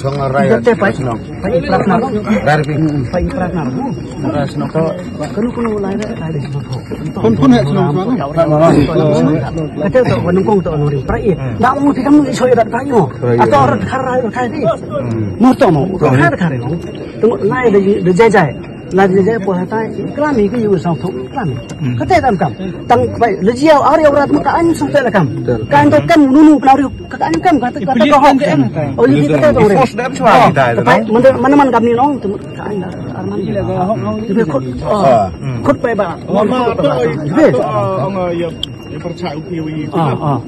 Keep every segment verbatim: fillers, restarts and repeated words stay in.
Chong rai. Te pai. Pai prak na. Rai pi. Pai prak na. Kanu kanu lai rai rai. Pun pun hai shnong shnong. Kata tu wanung kong tu wanung ring prai. Dah mu tikam ni soi rat pai no. Atau rat khar rai rat khai pi. Mo to mo. Rat khar rai no. Tengok lai de de jai jai. Lai de jai poi hatai. Klam ni ke yu sang tu klam ni. Kata tam tam. Tang pai le jiau ari orang tu ka an sung te la kam. Kan tu kam nunu pnau ri. Ka ka kam ka ka ka ka hok. Oh, li kita tu. Force dem chwa kita tu. Mana mana kam ni nong tu ka an arman. Khut pai ba. Ong ya ya percaya upi wi. Ah ah.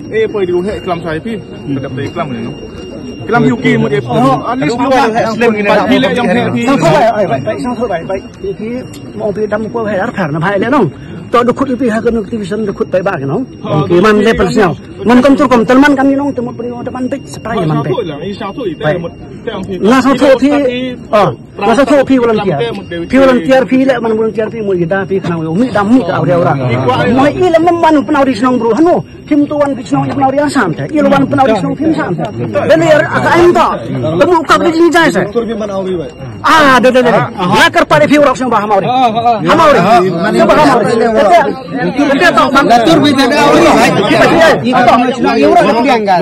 Eh poi di uhe klam sai pi. Kedap dei klam ni no. Klam yu ki mo de. Anis mo ba slem ni na. Sang so bai bai bai sang so bai bai. Ki mo pi dam ko he ar khar na bai le nong. To du khut pi ha ko activation du khut pai ba ke nong. Ki man le pel sñiaw. Man kam tur kam tal man kam ni nong te mo pri nong te man bit sepai man bit. Nga sa tho phi. Ah. Nga sa tho phi volunteer. Phi volunteer phi le man volunteer phi mo ida phi khnang umi dam mi ka awria ura. Mo i le man man pnau di shnong bru hanu. Phim tu wan phi shnong i pnau ri Assam te. I lo wan pnau ri shnong phim Assam te. Dani ar aka ain ta. Kamu ka bri jing jai se. Ah, de de de. Ya kar pare phi urok shnong ba hamauri. Hamauri. Shnong ba hamauri. Kete kete to bang. Datur bi de auri. Kita sini. Iko ma shnong i urok na pdiang ga.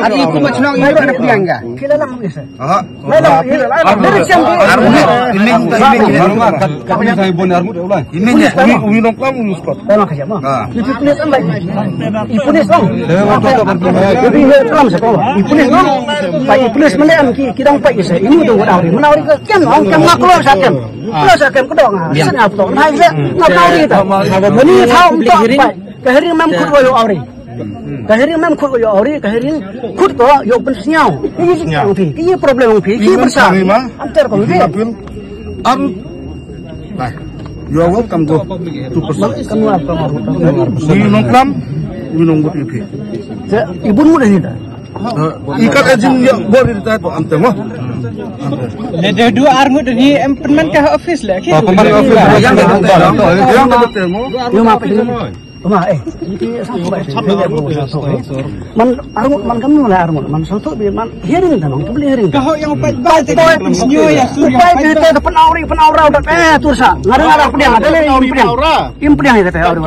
Ada iko ma shnong i urok na pdiang ga. Kila lam ni se. Aha. Lam ni. Armut. Ini ini ini. Kami saya bon armut ulang. Ini ya. Ini ini nongklam ini spot. Tolong aja, Bang. Ah. Itu pulis kan baik. I pulis, Bang. Jadi, ya, kelam sa ko. I pulis, Bang. Pai i pulis mele am ki ki dang pai i sa. Ini tu wadaw ri. Manaw ri ke ken, Bang, ken ngak lo sa ken. Lo sa ken ko dong. Sa ngap to. Nai se ngap tau ri ta. Ni tau to pai. Ka hearing mem khut wa yo awri. Ka hearing mem khut wa yo awri. Ka hearing khut ko yo pynsñiaw. Ini problem phi. Ini persa. Am ter ko phi. Am Bye. You are welcome to two percent. Kamu apa? Wi nongklam, wi nonggut ipi. Ibu mu dah ni dah. Ikat ajin ya buat di tatu ante mo. Le de dua arngut ni em penman ka office le. Oh, penman office. Yang dah betul mo. Yo ma apa ini? Uma, eh, ini satu baik. Man arngut man kam nu la arngut man satu bi man hearing ta nong tu beli hearing. Ka ho yang pai pai pai pai pai pai pai pai pen awri pen awra da eh tu sa. Ngada ngada pediang ada le pediang. Im pediang ya kata awri.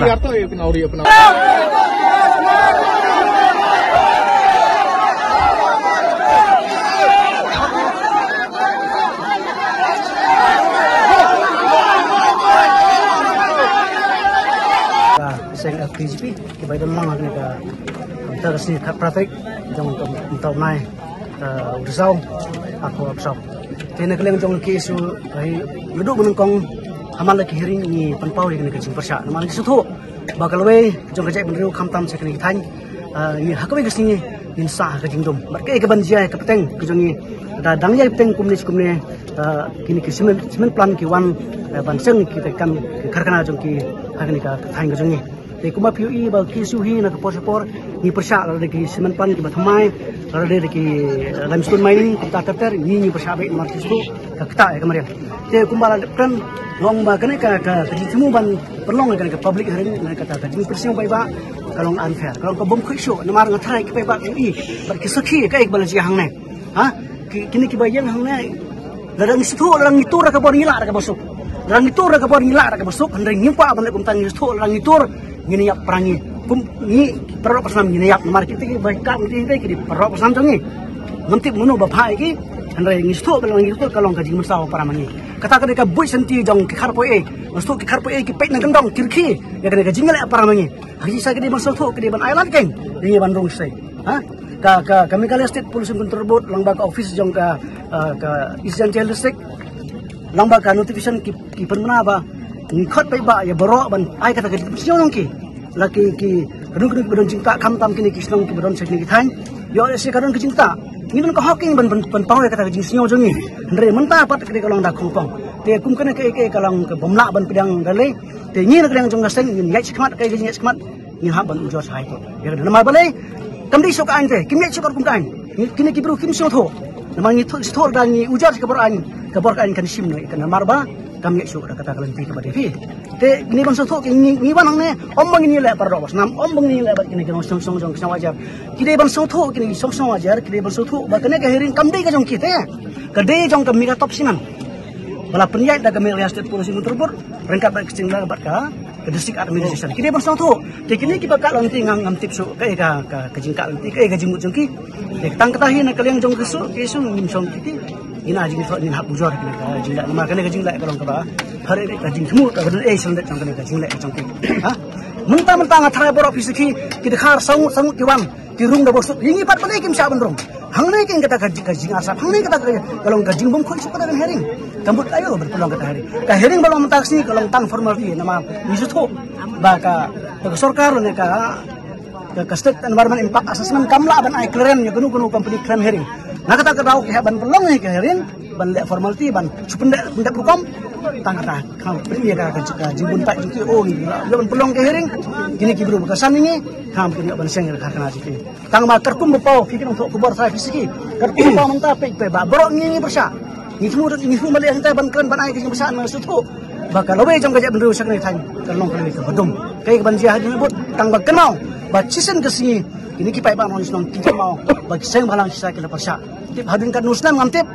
Seng F T G P. Ki bai don lang ne ka ta ka si ka pratik jong to to nai. Rizau, ako absau. Te na ka liang jong ki issue, ai, ngi duh ba nyngkong, ha man la ki hearing ngi pynpaw ïa kane ka jingpyrshah. Namar ngi sngewthuh ba ka lawei jong ka jaitbynriew khamtam sha kane ka thaiñ, ah, ngi ha kawei ka sngi ngin sah ha ka jingdum. Bad kaei kaban jia ïa ka pateng ka jong ngi, da dang ïa ka pateng kumne shi kumne, ah, kine ki cement, cement plant ki wan, ah, ban seng kita ki kam, ki karkhana jong ki ha kane ka thaiñ ka jong ngi. Te kumba phi ïohi ba ki issue hi na ka por sha por ngi pyrshah, lada dei ki cement plant kiba thymmai, lada dei ki limestone mining, kumta ter ter ngi, ngi pyrshah beit namar shisha ka ktah ïa ka mariang. Te kumba la dep kren, long ba kane ka, ka, ka jingthmu ban pynlong ïa kane ka public hearing, kane kata ka jingpyrsngew paidbah ka long unfair, ka long ka bym khuid shuh namar nga tharai ki paidbah ki ïohi bad ki sakhi kaei kaba la jia hangne. Ha? Ki, kine kiba ïeng hangne, lada ngi sngewthuh, lada ngi tur da ka bor ngi lah da kaba suk. Lada ngi tur da ka bor ngi lah da kaba suk, hynrei ngim kwah ban leh kumta, ngi sngewthuh lada ngi tur ngin ïap para ngi. Kum ngi para parsnam ngin ïap namar kita kiba kat ngi dei ki dei para parsnam jong ngi. Ngam tip mano ba phah ïa ki, hynrei ngi sngewthuh ba lada ngi tur ka long ka jingmynsaw para ma ngi. Kata ka dei ka buit shanti jong ki kharpoi ei. Ngi sngewthuh ki kharpoi ei ki peit na kyndong ki rkhie ïa kane ka jingleh para ma ngi. Ha ki sa ki dei ban sngewthuh, ki dei ban ai lad keiñ ïa ngi ban rung shisha. Ha? Ka, ka, ka Meghalaya State Pollution Control Board, lyngba ka office jong ka, ah, ka East Jaintia Hills District, lyngba ka notification ki, ki pynbna ba ngi khot paidbah ïa baroh ban ai kata ka jingpynsngew jong ki. La ki, ki, ka don, ka don, ka don jingktah khamtam kine ki shnong kiba don sha kine ki thaiñ. Ïoh lehse ka don ka jingktah, ngi don ka hok keiñ ban, ban, ban pynpaw ïa kata ka jingsngew jong ngi. Hynrei mynta pat ka dei ka long da khongpong. Te kum kane ka, ka, ka long ka bym lah ban pdiang da lei. Te ngi na ka liang jong ka seng ngin ïaid shakhmat, ka, ka jingïaid shakhmat ngin hap ban ujor sha High Court. Ïa kane namar balei? Kam dei shuh ka aiñ te, kim ïaid shuh katkum ka aiñ. Ngi, kine ki briew kim sngewthuh. Namar ngi sngewthuh lada ngi ujor sha ka bor aiñ, ka bor ka aiñ kan shim noh ïa ka, namar ba kam ïaid shuh da kata ka lynti kaba dei phi. Te ngi ban sngewthuh, ngi, ngi wan hangne, ym ba ngin ïaleh paradoh ba snam, ym ba ngin ïaleh bad kine ki nongshong shnong jong ka shnong Wahiajer. Ki dei ban sngewthuh kine ki shnong shnong Wahiajer, ki dei ban sngewthuh ba kane ka hearing kam dei ka jong ki te. Ka dei jong ka Meghatop Cement ba la pynïaid da ka Meghalaya State Pollution Control Board ryngkat bad ka sting bad ka, ka District Administration. Ki dei ban sngewthuh. Te kine kiba kah lynti ngam, ngam tip shuh kaei ka, ka, ka jingkah lynti, kaei ka jingmut jong ki. Te tang kata hi na ka liang jong ka issue, ka issue ngim shong kiti. Ngin ai jingthoh, ngin hap ujor kane ka jingleh, namar kane ka jingleh ka long kaba pher beit ka jingthmu, ka don ei sha lyndet jong kane ka jingleh ka jong ki. Ha? Mynta mynta nga tharai baroh phi sakhi, ki dkhar saw ngut saw ngut ki wan. Ki rung da bor suk, ïa ngi pat balei kim shah ban rung. Hangne keiñ kata ka, ka jingarsap, hangne kata ka, ka long ka jingbymkhuid shuh kata ka hearing. Ka mut aïu ban pynlong kata hearing. Ka hearing ba long mynta ka sngi ka long tang formality namar ngi sngewthuh ba ka, ba ka sorkar ne ka, ka, ka State Environment Impact Assessment kam lah ban ai clearance ïa kano kano company khlem hearing. Na kata ka daw ki hap ban pynlong ïa ka hearing ban leh formality ban shu pyndep, pyndep rukom. Tang kata ka pynlong ïa ka, ka, ka jingbun paid jong ki, oh, ngi lah ïa ban pynlong ka hearing. Kine ki briew ba kyrsan ïa ngi, kam kin ïa ban seng ïa ka karkhana jong ki. Tang ba katkum ba paw, phi ki nongthoh khubor, sa phi sakhi. Katkum ba paw mynta peit peit ba baroh ngi ngi pyrshah. Ngi thmu, ngi thmu mali hangta ban kren ban ai ka jingpyrshah na sngewthuh ba ka lawei jong ka jaitbynriew sha kane thaiñ ka long ka lawei kaba dum. Kaei kaban jia hadien bud, tang ba kynmaw ba shisien ka sngi kine ki paidbah nongshong shnong ki kynmaw ba ki seng bhalang shisha ki la pyrshah. Tip hadien katno snem ngam tip.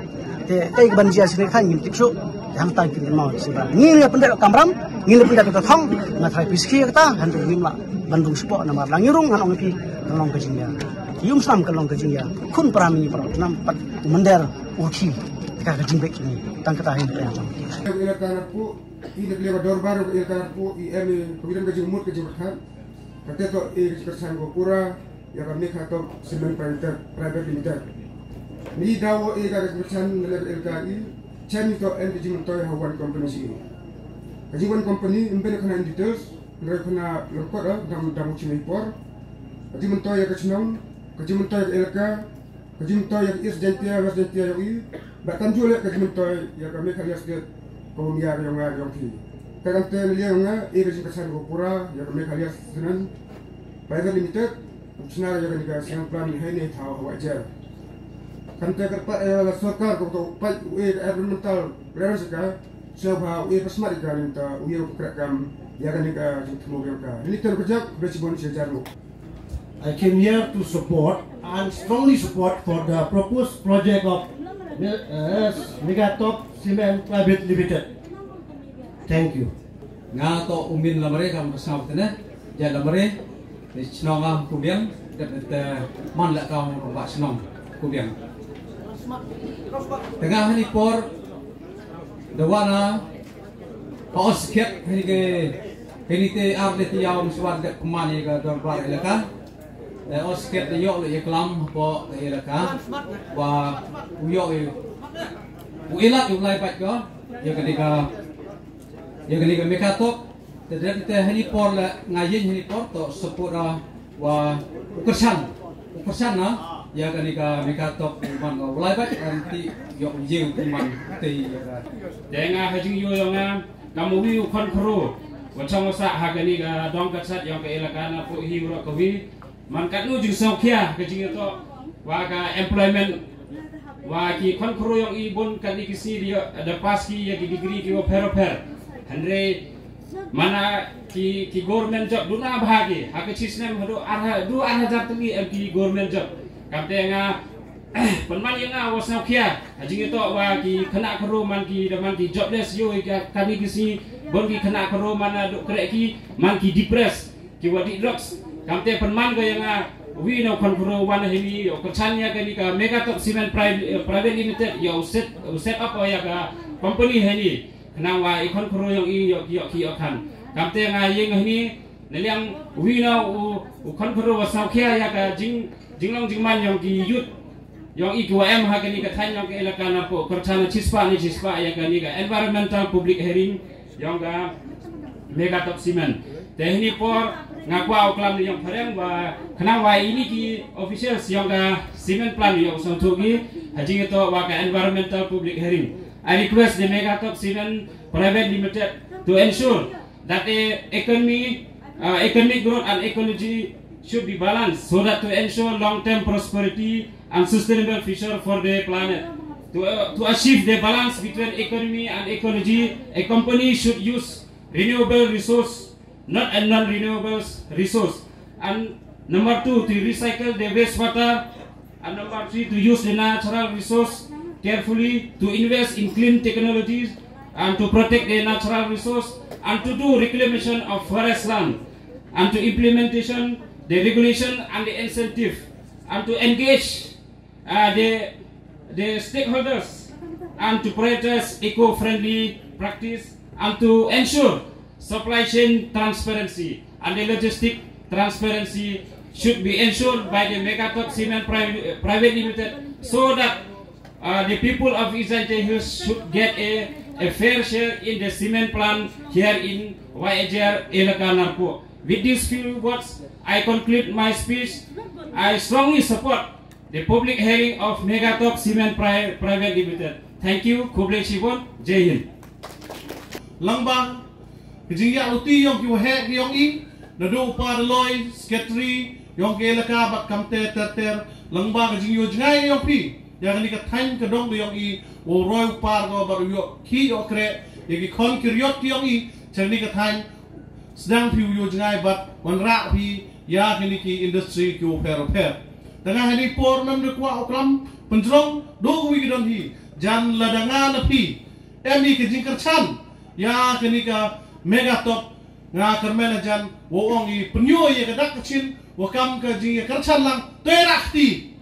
Te kaei kaban jia shisien ka thaiñ ngim tip shuh. Te hangta ki kynmaw shisha ba ngi la pyndep ka kamram, ngi la pyndep ka thong. Nga tharai phi sakhi ïa kata, hynrei ngim lah ban rung shapoh namar la ngi rung ngan ong ïa phi kan long ka jingïa. Ïa um snam kan long ka jingïa. Khun para ngi para snam pat u mynder u rkhie. Te ka, ka jingbit jong ngi. Tang kata hi ka jong ngi. Ka elaka Narpuh, i da ka liang ka dorbar ka elaka Narpuh, i em i ka wi dang ka jingmut ka jingpyrkhat. Kata toh i ka jingkyrshan ka pura ïa ka Meghatop Cement Private, Private Limited. Ngi daw i ka jingkyrshan na ka elaka i, chen i toh em ka jingmyntoi ha one company shi. Ka jing one company, ym ben khana in details, hynrei khana lyngkot, ah, dang, dang u chim i por. Ka jingmyntoi ïa ka chnong, ka jingmyntoi ïa ka elaka, ka jingmyntoi ïa ka East Jaintia, West Jaintia ïong i, bad kumjuh leh ka jingmyntoi ïa ka Meghalaya State, ka bym ïa ka ïong nga ïong phi. Te kane na liang nga, i ka jingkyrshan ka pura ïa ka Meghalaya Cement Private Limited, u chna ïa kane ka cement plant ha ine i thaw ha Wahiajer. Kane ka pat ïa la sorkar ka to pat u e ka environmental clearance ka, sngewbha u e ka smat ïa ka, nangta u ïa u khreh kam ïa kane ka jingthmu ïa ka. Ini ter ka jak, bad shibun shi hajar ruh. I came here to support and strongly support for the proposed project of, uh, Meghatop Cement Private Limited. Thank you. Nga toh u Min Lamare, kam ka snam tene. Ja Lamare, ni chnong nga Kubiang, dep te man la kam ba chnong Kubiang. Tengah ni por, da wana Ka os khiat hynrei ke hynrei te ar le te yaw mswar dep kman ïa ka dorbar elaka. Te o sket te ïoh ïa klam hapoh ka elaka. Wa u ïoh ïa u ilat ïa u lai bait ko. Ïa kane ka ïa kane ka Megatop. Te dep te hani por la nga ïeng hani por to support wa u kyrshan. U kyrshan na ïa kane ka Megatop u man ko u lai bait an ti ïoh ïa u man te ïa ka. Te nga ha jingïoh ïa nga kam u wi u khon khro. Wa chong wa sah ha kane ka dong ka chat ïa ka elaka na pu hi u ro ka wi. Man katno jingsngewkhia ka jingïatoh wa ka employment wa ki khon khro ïong i bun katne ki sngi da pass ki ïa ki degree ki wa pher pher. Hynrei mana ki ki government job duna bha ki ha ka chi snem haduh ar ha du ar hajar tylli em ki government job. Kamte nga pynman ïa nga wa sngew khia ha jingïatoh wa ki khynnah khynro man ki da man ki jobless ïoh ïa ka kani ki sngi bun ki khynnah khynro man na duk kreh ki man ki depressed ki wa dih drugs. Kamte pynman ko ïa nga wi na u khon khynro wan hini ïa u kyrchan ïa kani ka Megatop Cement Pri- eh, Private Limited ïa u set u set up ïa ka company hini. Khnang wa i khon khynro ïong i ïoh ki ïoh ki ïoh khan. Kamte nga ïeng hini na liang wi na u u khon khynro wa sngew khia ïa ka jing jinglong jingman ïong ki youth ïong i ki wa em ha kani ka thaiñ ïong ka elaka na po kyrchan chispah ni chispah ïa kani ka environmental public hearing ïong ka Megatop Cement. Te hini por nga kwah u klam ni ïong phareng wa khnang wa ini ki officials ïong ka cement plant ïong song thugi ha jingïatoh wa ka environmental public hearing. I request the Megatop Cement Private Limited to ensure that the economy, uh, economic growth and ecology should be balanced so that to ensure long-term prosperity and sustainable future for the planet. To, uh, to achieve the balance between economy and ecology, a company should use renewable resource, not a non-renewable resource. And number two, to recycle the wastewater. And number three, to use the natural resource carefully, to invest in clean technologies, and to protect the natural resource, and to do reclamation of forest land, and to implementation the regulation and the incentive, and to engage uh, the, the stakeholders and to prioritize eco-friendly practice and to ensure supply chain transparency and the logistic transparency should be ensured by the Megatop Cement Private, Private Limited so that uh, the people of East Jaintia Hills should get a, a fair share in the cement plant here in Waijar Elaka Narpuh. With these few words, I conclude my speech. I strongly support the public hearing of Megatop Cement Pri- Private Limited. Thank you. Khublei shibun. Jai Hind. Lang bang ka jingïaluti ïong ki waheh ki ïong i naduh u pa Daloi, secretary ïong ki elaka bad kamte ter ter. Lang bang ka jingïoh jngai ïong phi ïa kani ka thaiñ ka dong ka ïong i u roi u par ko bad u ïoh ki ïoh kreh ïa ki khon ki riot ki ïong i cha kani ka thaiñ. Sdang phi u ïoh jngai bad wanrah phi ïa kini ki industry ki u pher u pher. Tanga hani por mem de kwah u klam pynjrong do wi ki don hi jan la danga na phi. Em i ki jingkyrchan ïa kini ka Megatop nga kyrmen ajan wa ong i pynyo ïa ka dak ka chin wa kam ka jingkyrchan lang. Te rah ti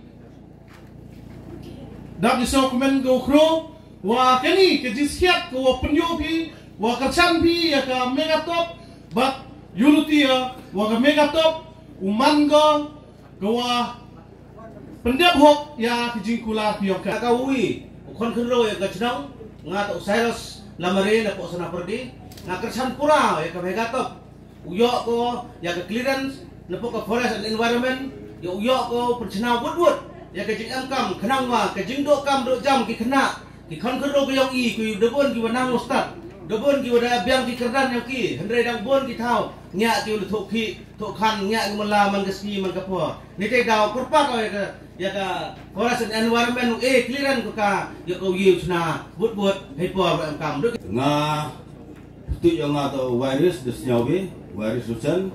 Dap di sngewkmen ka u khro wa kani ka jingskhiat ka wa pynïoh phi wa kyrchan phi ïa ka Megatop bad Unity ïa wa ka Megatop u man ka ka wa pyndep hok ïa ka jingkular phi ïa ka. Ka wi u khon khynro ïa ka chnong nga ta u Cyrus Lamare na pok sana perdi nga kyrchan pura ïa ka Megatop. U ïoh ko ïa ka clearance na pok ka forest and environment ïa u ïoh ko pynchna wut wut ïa ka jingem kam khnang wa ka jingdoh kam doh jam ki khynnah ki khon khynro ki ïong i ki da bun ki wa nang u stad da bun ki wa da biang ki kyrdan ïong ki hynrei dang bun ki thaw ngiah ki u la thoh ki thoh khan ngiah ki mala man ka sngi man ka por ni te daw kyrpad ïa ka ïa ka forest and environment u e clearance ko ka ïa ko ïa u chna wut wut hei por wa em kam. Nga Tuh ïa nga to virus de sñiaw bi virus rusen.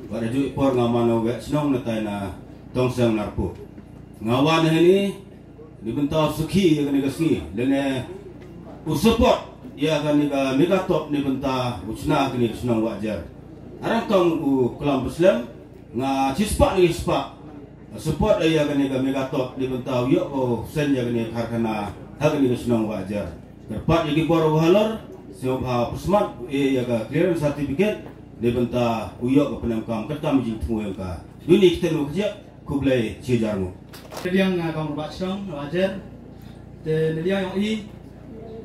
Ba da juh i por nga mano wek sñong na tai na tong seng narpu. Nga wan hini ni bynta sukhi ïa kani ka sngi lene u support ïa kani ka Megatop ni bynta u chna kani ka sñong wa jer. Arang tong u klam beslem nga chispa ni chispa. Support ïa kani ka Megatop ni bynta u ïoh ko sen ïa kani ka karkhana ha kani ka shnong Wahiajer. Kyrpad ïa ki bor u halor sngewbha pyrshah u ïa ka clearance certificate ni bynta u ïoh ka pynemkam katkam jingthmu ïa ka. Uni kiten u kjek Khublei shihajar nguh. Te liang, ah, kong Bah Chnong, Bah Jer. Te liang yong i,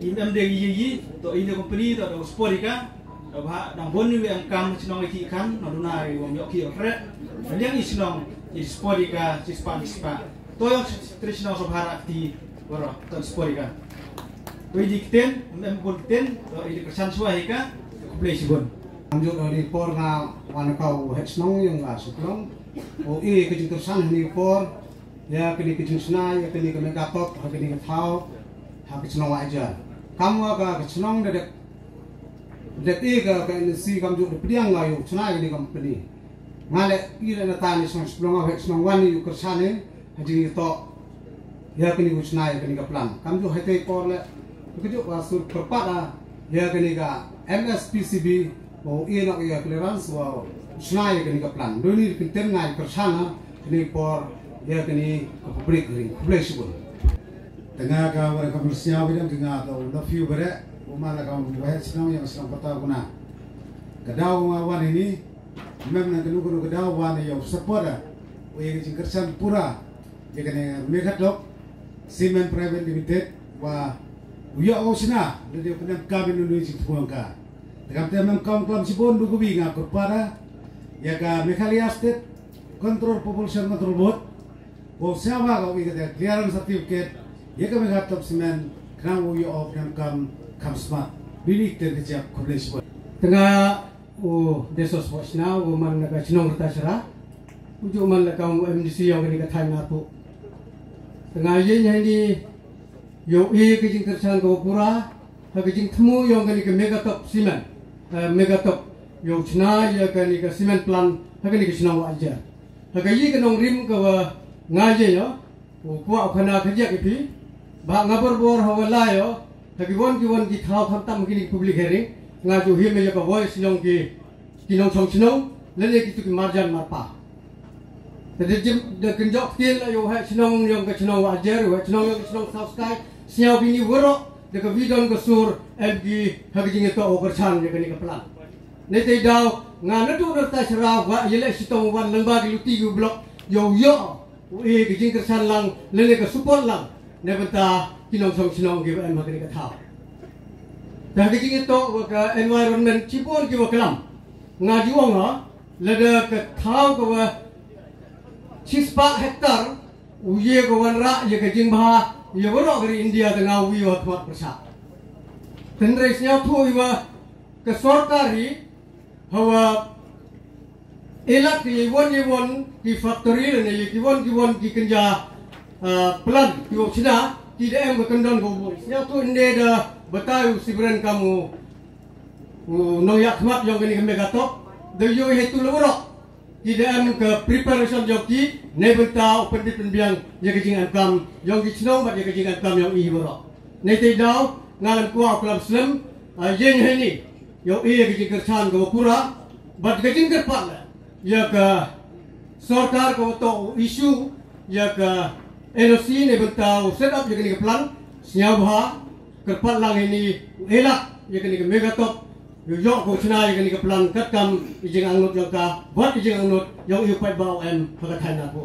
i em de i i, to i ne company, to da support i ka. Da ba dang bon ni em kam chnong i ki kan, na duna i wong yok ki yok re. Liang i chnong, i support i ka, i spah, i spah. To yong tri chnong so bhara ti, boro, to support i ka. To i di kten, em bon kten, to i di kersan swa i ka, khublei shibun. Amjuk di por nga wan ka u head chnong yong nga Suklong. O i ka jingkersan ni por. Ya kani ka jingshna, ya kani ka mega top, ha kani ka thaw, ha ka chnong Wahiajer. Kam wa ka, ka chnong da dek, dek i ka, ka N C kam ju da pdiang wa yu shna ya kani ka company. Nga le i le na ta ni chnong Suklong, ha chnong wan ni yu kersan ni, ha jing yu to. Ya kani u shna, ya kani ka plan. Kam ju hai te por le, ka ju wa sur perpat a, ya kani ka M S P C B, Wa u ïeh noh ïa clearance wa u shna ïa kane ka plan. Dei ni kynten ngai pyrshang ha kane por ïa kane ka public hearing. Khublei shibun. Tang ka wa ka myrsia wi dang ka nga to love you bare. U man la ka wa shnong ïa shnong pata kuna. Ka daw nga wan ini mem na kanu kanu ka daw wan ïa u support. U ïa ka jingkyrshan pura ïa kane Megatop Cement Private Limited wa u ïa u shna. Lada u kena ka bin u jingthuang ka. Te kam te mem kam klam shibun du kubi nga kyrpad ïa ka Meghalaya State Control Pollution Control Board. Wow sñiawbha ka wi ka te clearance certificate ïa ka Megatop Cement khnang wow ïoh u pyndonkam kham smart. Bini te ka jap. Khublei shibun. Te nga u Desos Foxna u man na ka chnong Rta Shra. U ju man la ka u M D C yong kani ka thaiñ Narpuh. Te nga ïeng hani ïa u ïa ka jingkyrshan ka wa pura ha ka jingthmu yong kani ka Megatop Cement, eh, Megatop, ïa u shna ïa kani ka cement plant ha kani ka shnong Wahiajer. Ha ka ïa ka nongrim ka wa nga ïa ïa u kwah u khana ka jia ki phi ba nga bor bor ha wa la ïa ha ki won ki won ki thaw khamtam kini ki public hearing nga ju him ïa ka voice yong ki ki nongshong shnong lane ki tu ki marjan marpa. Te da jim da kynjok ktien la ïa u heh shnong yong ka shnong Wahiajer, u heh shnong yong ka shnong South Sky, sñiaw bini waroh da ka vidon ka sur em ki ha ka jingïatoh u kyrshan ïa kani ka plan. Nei te daw nga na tu na ta shra wa ïa leh shitong wan lang ba ki luti ki blok ïa u ïoh u ïa ka jingkyrshan lang lane ka support lang na bynta ki nongshong shnong ki wa em ha kani ka thaw. Da ka jingïatoh wa ka environment shibun ki wa klam. Nga ju ong ha lada ka thaw ka wa shispah hektar u ïa ka wanrah ïa ka jingbha ïa waroh ka ri India da nga u ïa wa khmat pyrshah. Tynrai sñiawthuh ïa wa ka sorkar hi ha wa elat ki won ïa won ki factory lane ïa ki won ki won ki kynja, ah, plant ki wa shna ki da em ka kyndon ka u bun. Sñiawthuh ynde da batai u sibren kam u u nongïaid khmat yong kani ka Megatop da ïoh ïa tu la waroh. Ki da em ka preparation yong ki nei bynta u pyndit pynbiang ïa ka jingem kam yong ki chnong bad ïa ka jingem kam yong i waroh. Nei te daw nga lam kwah u klam slem, ah, ïeng heini ïa u ïa ka jingkyrshan ka wa pura bad ka jingkyrpad la ïa ka sorkar ka wa toh u issue ïa ka N O C nei bynta u set up ïa kani ka plant. Sñiawbha kyrpad lang heini u elat ïa kani ka Megatop ïoh ïoh ka u shna ïa kani ka plant katkam i jingangnud yong ka bad i jingangnud yong i u paidbah u em ha ka thaiñ Narpuh.